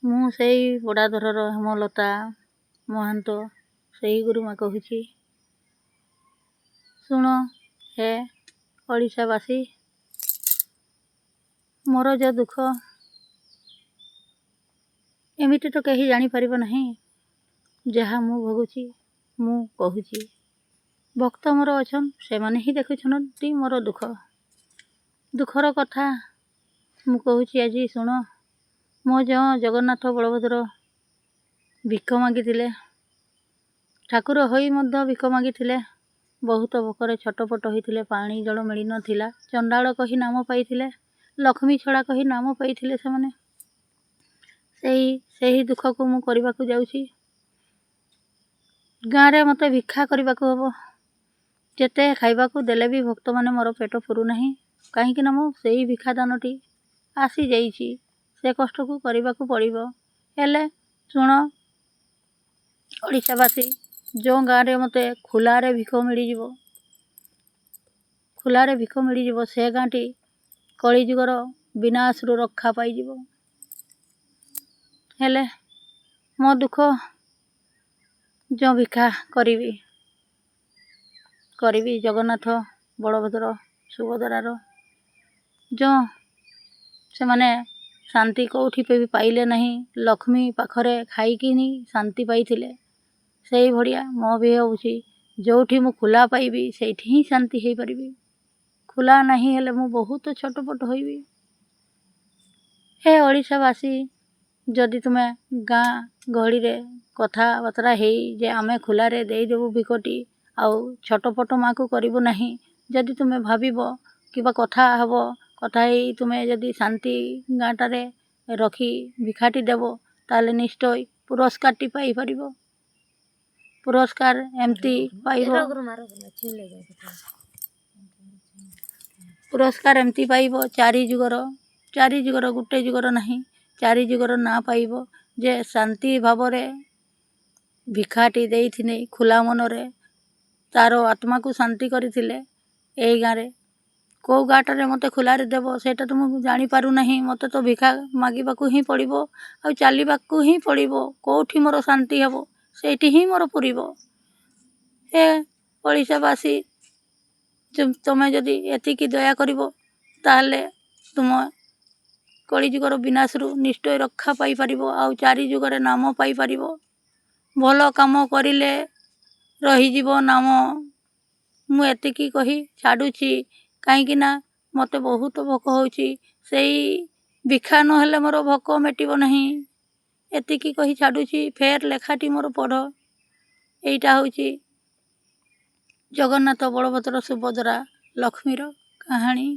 ମୁଁ ସେଇ ବଡ଼ାଦରର ହେମଲତା ମହାନ୍ତ, ସେଇ ଗୁରୁମା କହୁଛି। ଶୁଣ ହେ ଓଡ଼ିଶାବାସୀ, ମୋର ଯେଉଁ ଦୁଃଖ ଏମିତି ତ କେହି ଜାଣିପାରିବ ନାହିଁ। ଯାହା ମୁଁ ଭୋଗୁଛି ମୁଁ କହୁଛି। ଭକ୍ତ ମୋର ଅଛନ୍, ସେମାନେ ହିଁ ଦେଖୁଛନ୍ତି ମୋର ଦୁଃଖ। ଦୁଃଖର କଥା ମୁଁ କହୁଛି ଆଜି, ଶୁଣ। ମୋ ଯେଉଁ ଜଗନ୍ନାଥ ବଳଭଦ୍ର ଭିକ ମାଗିଥିଲେ, ଠାକୁର ହୋଇ ମଧ୍ୟ ଭିକ ମାଗିଥିଲେ, ବହୁତ ଭୋକରେ ଛଟପଟ ହୋଇଥିଲେ, ପାଣି ଜଳ ମିଳିନଥିଲା, ଚଣ୍ଡାଳ କହି ନାମ ପାଇଥିଲେ, ଲକ୍ଷ୍ମୀ ଛଡ଼ା କହି ନାମ ପାଇଥିଲେ ସେମାନେ। ସେହି ଦୁଃଖକୁ ମୁଁ କରିବାକୁ ଯାଉଛି। ଗାଁରେ ମୋତେ ଭିକ୍ଷା କରିବାକୁ ହେବ। ଯେତେ ଖାଇବାକୁ ଦେଲେ ବି ଭକ୍ତମାନେ ମୋର ପେଟ ପୁରୁନାହିଁ, କାହିଁକିନା ମୁଁ ସେଇ ଭିକ୍ଷାଦାନଟି ଆସିଯାଇଛି, ସେ କଷ୍ଟକୁ କରିବାକୁ ପଡ଼ିବ। ହେଲେ ଶୁଣ ଓଡ଼ିଶାବାସୀ, ଯେଉଁ ଗାଁରେ ମୋତେ ଖୋଲାରେ ଭିକ ମିଳିଯିବ, ଖୋଲାରେ ଭିକ ମିଳିଯିବ, ସେ ଗାଁଟି କଳିଯୁଗର ବିନାଶରୁ ରକ୍ଷା ପାଇଯିବ। ହେଲେ ମୋ ଦୁଃଖ, ଯେଉଁ ଭିକ୍ଷା କରିବି କରିବି ଜଗନ୍ନାଥ ବଳଭଦ୍ର ସୁଭଦ୍ରାର ଯେଉଁ ସେମାନେ ଶାନ୍ତି କେଉଁଠି ବି ପାଇଲେ ନାହିଁ, ଲକ୍ଷ୍ମୀ ପାଖରେ ଖାଇକିନି ଶାନ୍ତି ପାଇଥିଲେ, ସେଇଭଳିଆ ମୋ ବି ହେଉଛି। ଯେଉଁଠି ମୁଁ ଖୋଲା ପାଇବି, ସେଇଠି ହିଁ ଶାନ୍ତି ହେଇପାରିବି। ଖୋଲା ନାହିଁ ହେଲେ ମୁଁ ବହୁତ ଛଟପଟ ହୋଇବି। ହେ ଓଡ଼ିଶାବାସୀ, ଯଦି ତୁମେ ଗାଁ ଗହଳିରେ କଥାବାର୍ତ୍ତା ହେଇ ଯେ ଆମେ ଖୋଲାରେ ଦେଇଦେବୁ ଭିକଟି ଆଉ ଛଟପଟ ମାଆକୁ କରିବୁ ନାହିଁ, ଯଦି ତୁମେ ଭାବିବ କିମ୍ବା କଥା ହେବ, କଥା ହେଇ ତୁମେ ଯଦି ଶାନ୍ତି ଗାଁଟାରେ ରଖି ଭିକ୍ଷାଟି ଦେବ, ତାହେଲେ ନିଶ୍ଚୟ ପୁରସ୍କାରଟି ପାଇପାରିବ। ପୁରସ୍କାର ଏମିତି ପାଇବ, ପୁରସ୍କାର ଏମିତି ପାଇବ, ଚାରି ଯୁଗର, ଚାରି ଯୁଗର, ଗୋଟେ ଯୁଗର ନାହିଁ, ଚାରି ଯୁଗର ନାଁ ପାଇବ ଯେ ଶାନ୍ତି ଭାବରେ ଭିକ୍ଷାଟି ଦେଇଥିନେ, ଖୋଲା ମନରେ ତାର ଆତ୍ମାକୁ ଶାନ୍ତି କରିଥିଲେ। ଏଇ ଗାଁରେ କେଉଁ ଗାଁଟାରେ ମୋତେ ଖୋଲାରେ ଦେବ, ସେଇଟା ତ ମୁଁ ଜାଣିପାରୁନାହିଁ। ମୋତେ ତ ଭିକ୍ଷା ମାଗିବାକୁ ହିଁ ପଡ଼ିବ ଆଉ ଚାଲିବାକୁ ହିଁ ପଡ଼ିବ। କେଉଁଠି ମୋର ଶାନ୍ତି ହେବ, ସେଇଠି ହିଁ ମୋର ପୁରିବ। ହେ ଓଡ଼ିଶାବାସୀ, ତୁମେ ଯଦି ଏତିକି ଦୟା କରିବ, ତାହେଲେ ତୁମ କଳିଯୁଗର ବିନାଶରୁ ନିଶ୍ଚୟ ରକ୍ଷା ପାଇପାରିବ ଆଉ ଚାରି ଯୁଗରେ ନାମ ପାଇପାରିବ। ଭଲ କାମ କରିଲେ ରହିଯିବ ନାମ। ମୁଁ ଏତିକି କହି ଛାଡ଼ୁଛି, କାହିଁକିନା ମୋତେ ବହୁତ ଭୋକ ହେଉଛି। ସେଇ ଭିକ୍ଷା ନହେଲେ ମୋର ଭୋକ ମେଟିବ ନାହିଁ। ଏତିକି କହି ଛାଡ଼ୁଛି। ଫେର୍ ଲେଖାଟି ମୋର ପଢ଼। ଏଇଟା ହେଉଛି ଜଗନ୍ନାଥ ବଳଭଦ୍ର ସୁଭଦ୍ରା ଲକ୍ଷ୍ମୀର କାହାଣୀ।